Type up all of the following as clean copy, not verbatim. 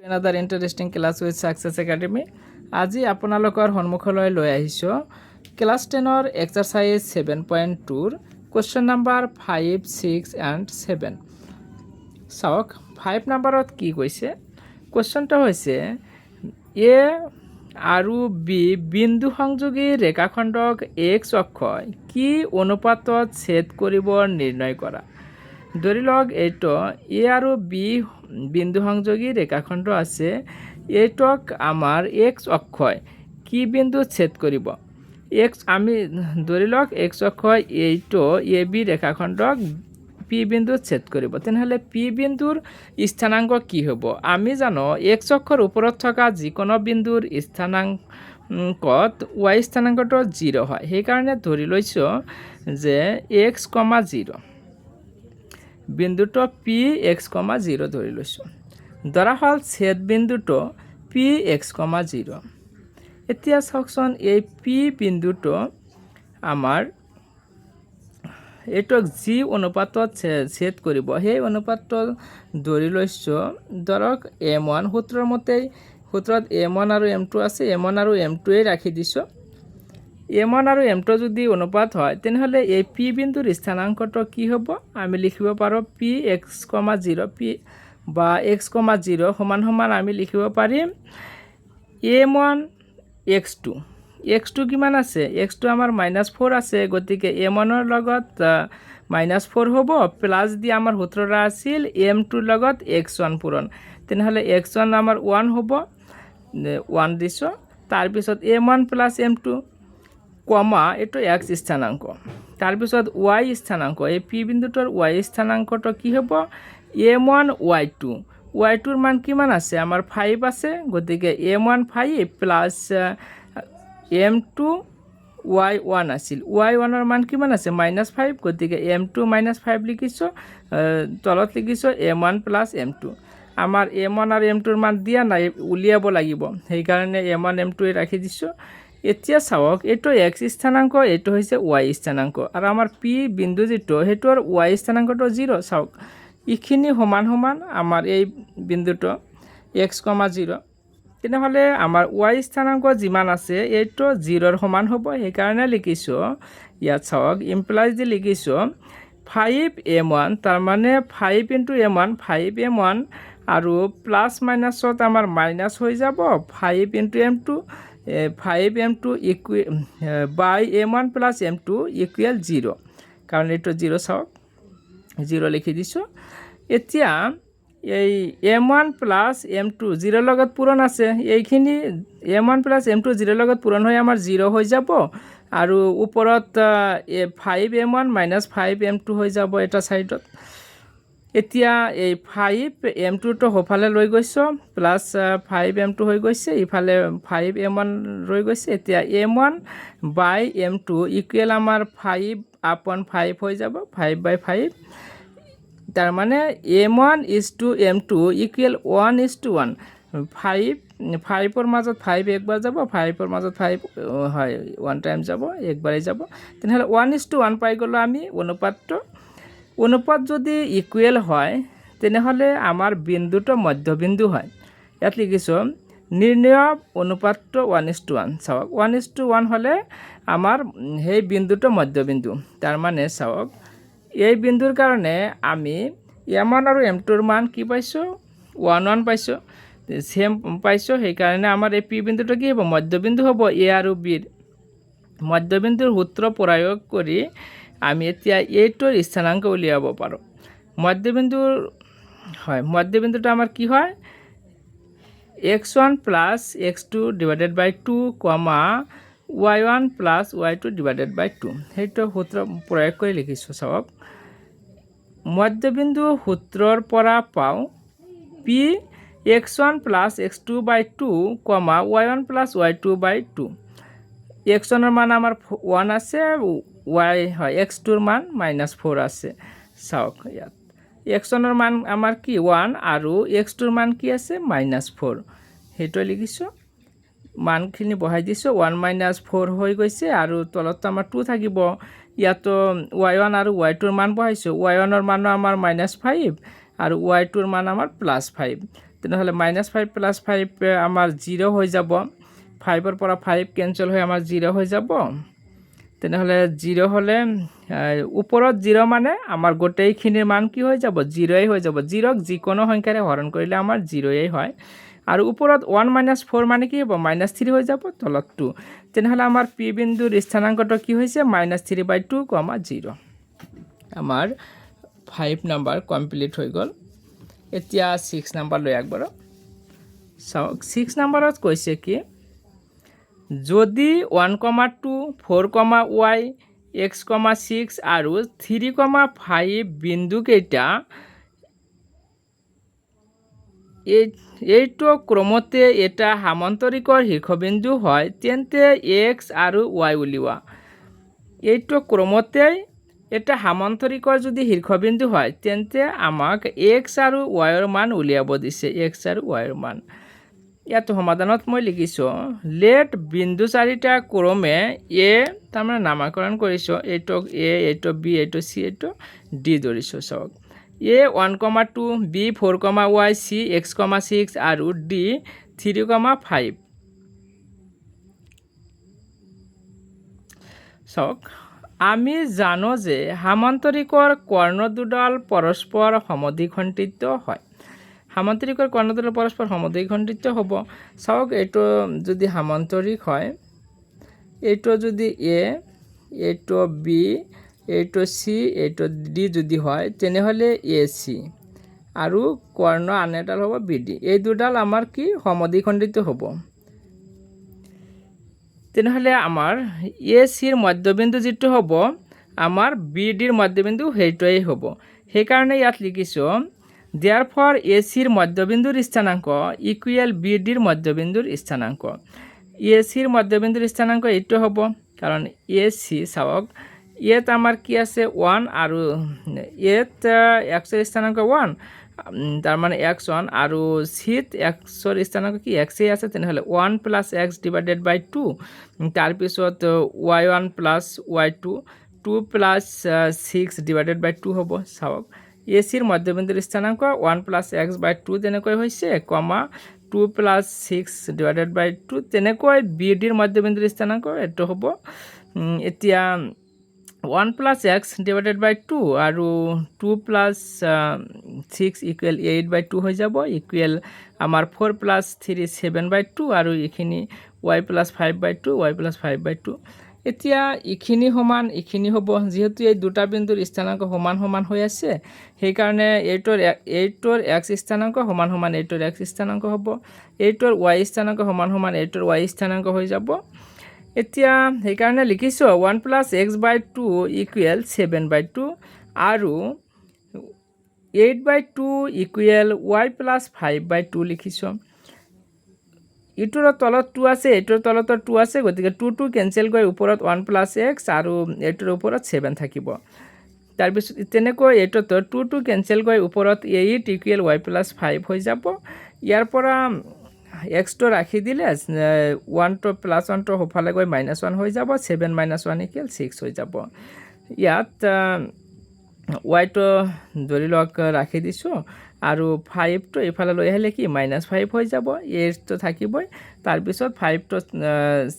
Another interesting class with Success Academy. আজি আপোনালোকৰ সন্মুখলৈ লৈ আহিছোঁ class 10ৰ exercise 7.2ৰ question number 5, 6 and 7। চাওক, 5 নাম্বাৰত কি কৈছে? কুৱেশ্যনটো হৈছে, এ আৰু বি বিন্দু সংযোগী ৰেখাখণ্ডক এক্স অক্ষই কি অনুপাতত ছেদ কৰিব, নিৰ্ণয় কৰা। ধৰি লওক, এইটো এ আৰু বি বিন্দু সংযোগী ৰেখাখণ্ড আছে। এইটোক আমাৰ এক্স অক্ষই কি বিন্দুত ছেদ কৰিব? এক্স আমি ধৰি লওক, এক্স অক্ষই এইটো এ বি ৰেখাখণ্ডক পি বিন্দুত ছেদ কৰিব। তেনেহ'লে পি বিন্দুৰ স্থানাংক কি হ'ব? আমি জানো, এক্স অক্ষৰ ওপৰত থকা যিকোনো বিন্দুৰ স্থানাংকত ৱাই স্থানাংকটো জিৰ' হয়। সেইকাৰণে ধৰি লৈছোঁ যে এক্স কমা জিৰ', বিন্দুটো পি এক্স কমা জিৰ' ধৰি লৈছোঁ। ধৰা হ'ল ছেদ বিন্দুটো পি এক্স কমা জিৰ'। এতিয়া চাওকচোন, এই পি বিন্দুটো আমাৰ এইটোক যি অনুপাতত ছেদ কৰিব, সেই অনুপাতটো ধৰি লৈছোঁ, ধৰক এম ওৱান। সূত্ৰৰ মতেই, সূত্ৰত এম ওৱান আৰু এম টু আছে, এম ওৱান আৰু এম টুৱেই ৰাখি দিছোঁ। এম ওৱান আৰু এম টু যদি অনুপাত হয়, তেনেহ'লে এই পি বিন্দুৰ স্থানাংকটো কি হ'ব? আমি লিখিব পাৰোঁ P x comma zero, P বা এক্স কমা জিৰ' সমান সমান আমি লিখিব পাৰিম m one x two। X two কিমান আছে? এক্স টু আমাৰ মাইনাছ ফ'ৰ আছে। গতিকে এম ওৱানৰ লগত মাইনাছ ফ'ৰ হ'ব, প্লাছ দি আমাৰ সূত্ৰটা আছিল এম টুৰ লগত এক্স ওৱান পূৰণ। তেনেহ'লে এক্স ওৱান আমাৰ ওৱান হ'ব, ওৱান দিছোঁ। তাৰপিছত m one plus m two comma, এইটো এক্স স্থানাংক। তাৰপিছত ৱাই স্থানাংক, এই পি বিন্দুটোৰ ৱাই স্থানাংকটো কি হ'ব? M one y two। Y tour মান কিমান আছে আমাৰ? ফাইভ আছে। গতিকে m one five plus m two y one আছিল। ৱাই ওৱানৰ মান কিমান আছে? Minus five. গতিকে এম টু মাইনাছ ফাইভ লিখিছোঁ। তলত লিখিছোঁ m one plus m two। আমাৰ এম ওৱান আৰু এম টুৰ মান দিয়া নাই, উলিয়াব লাগিব। সেইকাৰণে এম ওৱান এম টুৱে ৰাখি দিছোঁ। এতিয়া চাওক, এইটো এক্স স্থানাংক, এইটো হৈছে ৱাই স্থানাংক আৰু আমাৰ পি বিন্দু যিটো, সেইটোৰ ৱাই স্থানাংকটো জিৰ'। চাওক, এইখিনি সমান সমান আমাৰ এই বিন্দুটো এক্স কমা জিৰ'। তেনেহ'লে আমাৰ ৱাই স্থানাংক যিমান আছে, এইটো জিৰ'ৰ সমান হ'ব। সেইকাৰণে লিখিছোঁ ইয়াত, চাওক, ইমপ্লাইজ দি লিখিছোঁ ফাইভ এম ওৱান, তাৰমানে five into m one, five m one আৰু প্লাছ মাইনাছত আমাৰ মাইনাছ হৈ যাব five into m two, five m two by m one plus m two equal zero', কাৰণ এইটো জিৰ'। চাওক, জিৰ' লিখি দিছোঁ। এতিয়া এই m one plus m two জিৰ'ৰ লগত পূৰণ আছে। এইখিনি m one plus m two জিৰ'ৰ লগত পূৰণ হৈ আমাৰ জিৰ' হৈ যাব আৰু ওপৰত five m one minus five m two হৈ যাব এটা ছাইডত। এতিয়া এই ফাইভ এম টুটো সোঁফালে লৈ গৈছোঁ, প্লাছ ফাইভ এম টু হৈ গৈছে, ইফালে ফাইভ এম ওৱান ৰৈ গৈছে। এতিয়া m one by m two equal আমাৰ ফাইভ আপন ফাইভ হৈ যাব, ফাইভ বাই ফাইভ। তাৰমানে m one is to m two equal one is to one। Five ফাইভৰ মাজত ফাইভ একবাৰ যাব, ফাইভৰ মাজত ফাইভ হয়, ওৱান টাইম যাব, একবাৰেই যাব। তেনেহ'লে ওৱান is two one পাই গ'লোঁ আমি অনুপাতটো। অনুপাত যদি ইকুৱেল হয়, তেনেহ'লে আমাৰ বিন্দুটো মধ্যবিন্দু হয়। ইয়াত লিখিছোঁ, নিৰ্ণয় অনুপাতটো ওৱান is two one. চাওক, ওৱান is two one হ'লে আমাৰ সেই বিন্দুটো মধ্যবিন্দু। তাৰমানে চাওক, এই বিন্দুৰ কাৰণে আমি এম ওৱান আৰু এম টুৰ মান কি পাইছোঁ? ওৱান ওৱান পাইছোঁ, ছেম পাইছোঁ। সেইকাৰণে আমাৰ এই পি বিন্দুটো কি হ'ব? মধ্যবিন্দু হ'ব এ আৰু বিৰ। মধ্যবিন্দুৰ সূত্ৰ প্ৰয়োগ কৰি আমি এতিয়া এইটোৰ স্থানাংক উলিয়াব পাৰোঁ। মধ্যবিন্দুৰ হয়, মধ্যবিন্দুটো আমাৰ কি হয়? X one plus x two divided by two comma y one plus y two divided by two। সেইটো সূত্ৰ প্ৰয়োগ কৰি লিখিছোঁ। চাওক, মধ্যবিন্দু সূত্ৰৰ পৰা পাওঁ P x one plus x two by two comma y one plus y two by two। X ওৱানৰ মান আমাৰ ওৱান আছে, ৱাই হয়, এক্স টুৰ মান মাইনাছ ফ'ৰ আছে। চাওক, ইয়াত এক্স ওৱানৰ মান আমাৰ কি? ওৱান। আৰু এক্স টুৰ মান কি আছে? Minus four. সেইটোৱে লিখিছোঁ, মানখিনি বহাই দিছোঁ। ওৱান মাইনাছ ফ'ৰ হৈ গৈছে আৰু তলততো আমাৰ টু থাকিব। ইয়াতো ৱাই ওৱান আৰু ৱাই টুৰ মান বহাইছোঁ। ৱাই ওৱানৰ মানো আমাৰ মাইনাছ ফাইভ আৰু ৱাই টুৰ মান আমাৰ প্লাছ ফাইভ। তেনেহ'লে মাইনাছ ফাইভ প্লাছ ফাইভ আমাৰ জিৰ' হৈ যাব। ফাইভৰ পৰা ফাইভ কেঞ্চেল হৈ আমাৰ জিৰ' হৈ যাব। তেনেহ'লে জিৰ' হ'লে ওপৰত জিৰ' মানে আমাৰ গোটেইখিনিৰ মান কি হৈ যাব? জিৰ'ই হৈ যাব। জিৰ'ক যিকোনো সংখ্যাৰে হৰণ কৰিলে আমাৰ জিৰ'ই হয়। আৰু ওপৰত ওৱান মাইনাছ ফ'ৰ মানে কি হ'ব? মাইনাছ থ্ৰী হৈ যাব, তলত টু। তেনেহ'লে আমাৰ পি বিন্দুৰ স্থানাংকটো কি হৈছে? Minus three by two comma zero. আমাৰ ফাইভ নাম্বাৰ কমপ্লিট হৈ গ'ল। এতিয়া ছিক্স নাম্বাৰ লৈ আগবাঢ়ো। চাওক, ছিক্স নাম্বাৰত কৈছে কি, যদি one comma two, four comma y, x comma six আৰু থ্ৰী কমা ফাইভ বিন্দুকেইটা এইটো ক্ৰমতে এটা সামান্তৰিকৰ শীৰ্ষবিন্দু হয়, তেন্তে এক্স আৰু ৱাই উলিওৱা। এইটো ক্ৰমতেই এটা সামান্তৰিকৰ যদি শীৰ্ষবিন্দু হয়, তেন্তে আমাক এক্স আৰু ৱাইৰ মান উলিয়াব দিছে। এক্স আৰু ৱাইৰ মান ইয়াত সমাধানত মই লিখিছোঁ, লেট বিন্দু চাৰিটা ক্ৰমে এ, তাৰমানে নামাকৰণ কৰিছোঁ, এইটোক এ, এইটো বি, এইটো চি, এইটো ডি ধৰিছোঁ। চাওক, A one comma two, B four comma y, C x comma six আৰু ডি থ্ৰী কমা ফাইভ। চাওক, আমি জানো যে সামান্তৰিকৰ কৰ্ণ দুডাল পৰস্পৰ সমদ্বিখণ্ডিত হয়। সামান্তৰিকৰ কৰ্ণ দুডাল পৰস্পৰ সমদ্বিখণ্ডিত হ'ব। চাওক, এইটো যদি সামান্তৰিক হয়, এইটো যদি এ, এইটো বি, এইটো চি, এইটো ডি যদি হয়, তেনেহ'লে এ চি আৰু কৰ্ণ আন এডাল হ'ব বি ডি। এই দুডাল আমাৰ কি সমদ্বিখণ্ডিত হ'ব। তেনেহ'লে আমাৰ এ চিৰ মধ্যবিন্দু যিটো হ'ব, আমাৰ বি ডিৰ মধ্যবিন্দু সেইটোৱেই হ'ব। সেইকাৰণে ইয়াত লিখিছোঁ, দেয়াৰফৰ এ চিৰ মধ্যবিন্দুৰ স্থানাংক ইকুৱেল বি ডিৰ মধ্যবিন্দুৰ স্থানাংক। এ চিৰ মধ্যবিন্দুৰ স্থানাংক এইটো হ'ব, কাৰণ এ চি, চাওক, ইয়াত আমাৰ কি আছে? ওৱান। আৰু ইয়াত এক্সৰ স্থানাংক ওৱান, তাৰমানে এক্স ওৱান। আৰু চিত এক্সৰ স্থানাংক কি? এক্সেই আছে। তেনেহ'লে one plus x divided by two, তাৰপিছত y one plus y two, two plus six divided by two হ'ব। চাওক, এ চিৰ মধ্যবিন্দুৰ স্থানাংক one plus x by two তেনেকৈ হৈছে, comma two plus six divided by two। তেনেকৈ বি ডিৰ মধ্যবিন্দুৰ স্থানাংক এইটো হ'ব। এতিয়া one plus x divided by two আৰু two plus six equal eight by two হৈ যাব। ইকুৱেল আমাৰ four plus three seven by two আৰু এইখিনি y plus five by two, y plus five by two। এতিয়া এইখিনি সমান এইখিনি হ'ব। যিহেতু এই দুটা বিন্দুৰ স্থানাংক সমান সমান হৈ আছে, সেইকাৰণে এইটোৰ এক্স স্থানাংক সমান সমান এইটোৰ এক্স স্থানাংক হ'ব। এইটোৰ ৱাই স্থানাংক সমান সমান এইটোৰ ৱাই স্থানাংক হৈ যাব। এতিয়া সেইকাৰণে লিখিছোঁ, one plus x by two equal seven by two আৰু eight by two equal y plus five by two লিখিছোঁ। ইটোৰ তলত টু আছে, এইটোৰ তলতো টু আছে, গতিকে টু টু কেঞ্চেল কৰি ওপৰত ওৱান প্লাছ এক্স আৰু এইটোৰ ওপৰত ছেভেন থাকিব। তাৰপিছত তেনেকৈ এইটোতো টু টু কেঞ্চেল কৰি ওপৰত eight equal y plus five হৈ যাব। ইয়াৰ পৰা এক্সটো ৰাখি দিলে ওৱানটো প্লাছ ওৱানটো সোঁফালে গৈ মাইনাছ ওৱান হৈ যাব। Seven minus one equal six হৈ যাব। ইয়াত ৱাইটো ধৰি লওক ৰাখি দিছোঁ আৰু ফাইভটো এইফালে লৈ আহিলে কি মাইনাছ ফাইভ হৈ যাব। এইটটো থাকিবই। তাৰপিছত ফাইভটো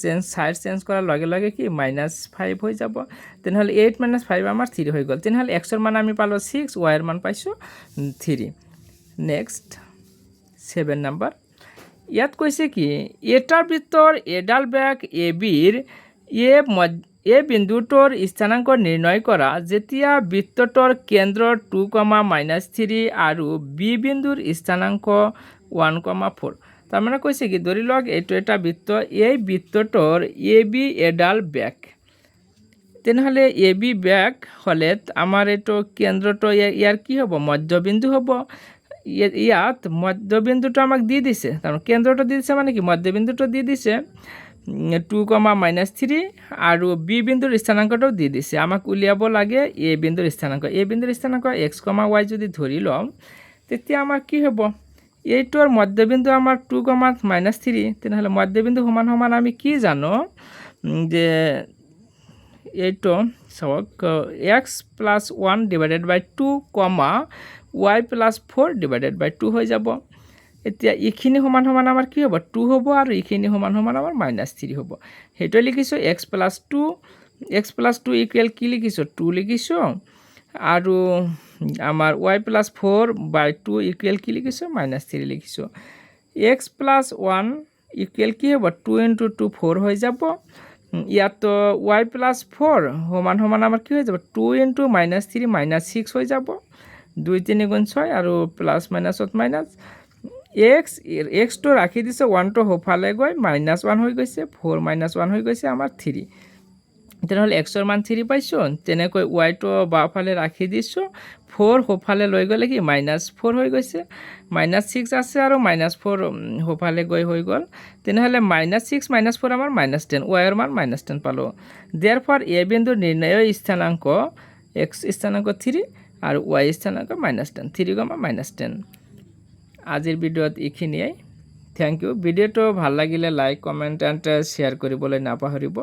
চেঞ্জ, ছাইড চেঞ্জ কৰাৰ লগে লগে কি মাইনাছ ফাইভ হৈ যাব। তেনেহ'লে এইট মাইনাছ ফাইভ আমাৰ থ্ৰী হৈ গ'ল। তেনেহ'লে এক্সৰ মান আমি পালোঁ ছিক্স, ৱাইৰ মান পাইছোঁ থ্ৰী। Next seven number. ইয়াত কৈছে কি, এটা বৃত্তৰ এডাল ব্যাস এ বিৰ এ বিন্দুটোৰ স্থানাংক নিৰ্ণয় কৰা, যেতিয়া বৃত্তটোৰ কেন্দ্ৰ টু কমা মাইনাছ থ্ৰী আৰু বি বিন্দুৰ স্থানাংক ওৱান কমা ফ'ৰ। তাৰমানে কৈছে কি, ধৰি লওক এইটো এটা বৃত্ত, এই বৃত্তটোৰ এ বি এডাল ব্যাস। তেনেহ'লে এ বি ব্যাস হ'লে আমাৰ এইটো কেন্দ্ৰটো ইয়াৰ কি হ'ব? মধ্যবিন্দু হ'ব। ইয়াত মধ্যবিন্দুটো আমাক দি দিছে, তাৰমানে কেন্দ্ৰটো দি দিছে, মানে কি মধ্যবিন্দুটো দি দিছে টু কমা মাইনাছ থ্ৰী আৰু বি বিন্দুৰ স্থানাংকটো দি দিছে। আমাক উলিয়াব লাগে এ বিন্দুৰ স্থানাংক। এ বিন্দুৰ স্থানাংক এক্স কমা ৱাই যদি ধৰি লওঁ, তেতিয়া আমাৰ কি হ'ব? এইটোৰ মধ্যবিন্দু আমাৰ টু কমা মাইনাছ থ্ৰী। তেনেহ'লে মধ্যবিন্দু সমান সমান আমি কি জানো যে এইটো চাওক, x plus one divided by two comma y plus four divided by two হৈ যাব। এতিয়া এইখিনি সমান সমান আমাৰ কি হ'ব? টু হ'ব আৰু এইখিনি সমান সমান আমাৰ মাইনাছ থ্ৰী হ'ব। সেইটোৱে লিখিছোঁ, x plus two equal কি লিখিছোঁ? টু লিখিছোঁ। আৰু আমাৰ y plus four by two equal কি লিখিছোঁ? মাইনাছ থ্ৰী লিখিছোঁ। এক্স প্লাছ ওৱান ইকুৱেল কি হ'ব? টু ইণ্টু টু ফ'ৰ হৈ যাব। ইয়াত ৱাই প্লাছ ফ'ৰ সমান সমান আমাৰ কি হৈ যাব? Two into minus three, minus six হৈ যাব। দুই তিনি গুণ ছয় আৰু প্লাছ মাইনাছত মাইনাছ। এক্স এক্সটো ৰাখি দিছোঁ, ওৱানটো সোঁফালে গৈ মাইনাছ ওৱান হৈ গৈছে। ফ'ৰ মাইনাছ ওৱান হৈ গৈছে আমাৰ থ্ৰী। তেনেহ'লে এক্সৰ মান থ্ৰী পাইছোঁ। তেনেকৈ ৱাইটো বাওঁফালে ৰাখি দিছোঁ, ফ'ৰ সোঁফালে লৈ গ'লে কি মাইনাছ ফ'ৰ হৈ গৈছে। মাইনাছ ছিক্স আছে আৰু মাইনাছ ফ'ৰ সোঁফালে গৈ হৈ গ'ল। তেনেহ'লে মাইনাছ ছিক্স মাইনাছ ফ'ৰ আমাৰ মাইনাছ 10। ৱাইৰ মান মাইনাছ 10 পালোঁ। দেৰফৰ এ বিন্দুৰ নিৰ্ণয় স্থানাংক এক্স স্থানাংক থ্ৰী আৰু Y স্থানাংক minus 10, three comma minus 10। আজিৰ ভিডিঅ'ত এইখিনিয়েই। Thank U. ভিডিঅ'টো ভাল লাগিলে লাইক, কমেণ্ট এণ্ড শ্বেয়াৰ কৰিবলৈ নাপাহৰিব।